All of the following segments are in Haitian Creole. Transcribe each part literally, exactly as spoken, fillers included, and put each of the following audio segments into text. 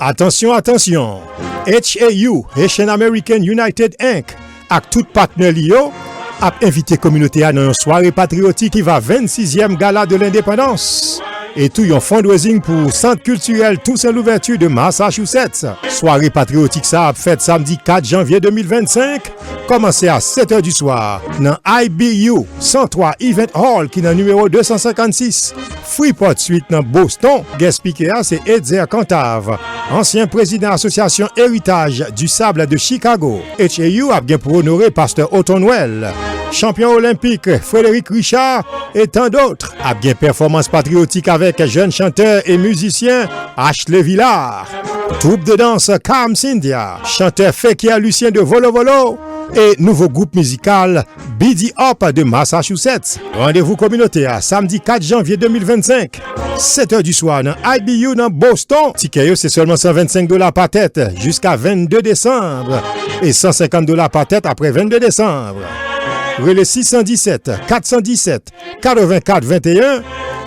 Atansyon, atansyon! H A U, Haitian American United Inc, ak tout patnè li yo, ap envite kominote a nan yon sware patriyotik ki va vennsizyèm Gala de Lendepandans, e tou yon fundraising pou Sant Kiltirèl Toussaint Louverture de Massachusetts. Sware patriyotik sa ap fèt samdi kat janvye de mil vennsenk, kòmanse a sèt è di swa, nan I B U san twa Event Hall ki nan nimewo de san senkannsis Freeport Street nan Boston. Guest speaker a se Etzer Cantave, ansyen prezidan Asosyasyon Heritage du Sable de Chicago. H A U ap gen pou onore Pastè Otonwèl, chanpyon olenpik Frédéric Richard, e tan dòt. Ap gen pèfòmans patriyotik avèk jèn chantè e mizisyen Ashley Villard, twoup de dans Carm Cynthia, chantè Fekier Lucien de Volovolo, e nouvo gwoup mizikal B D Up de Massachusetts. Randevou kominote a, samdi kat janvye de mil vennsenk, sèt è di swa nan I B U nan Boston. Tikè yo se sèlman san vennsenk dola pa tèt jiska vennde desanm e san senkant dola pa tèt apre vennde desanm. Rele sis san disèt, kat san disèt, katrevenkat venteyen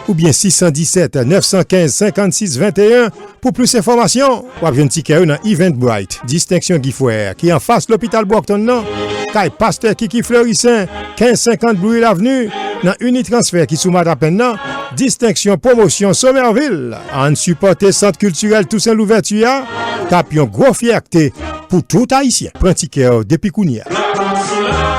oubyen sis san disèt, nèf san kenz, senkannsis venteyen pou plis enfòmasyon. W ap jwenn tikè yo nan Eventbrite, Distenksyon Guy Frère, ki anfas lopital Brockton nan, kay Pastè Kiki Fleurissaint, kenz senkant Blue Hill Avenue, nan Unitransfer ki sou Matapenn nan, Distenksyon Pwomosyon Somerville. Ann sipòte Sant Kiltirèl Toussaint Louverture a, k ap yon gwo fyète pou tout Ayisyen. Pran tikè w depi kounye a.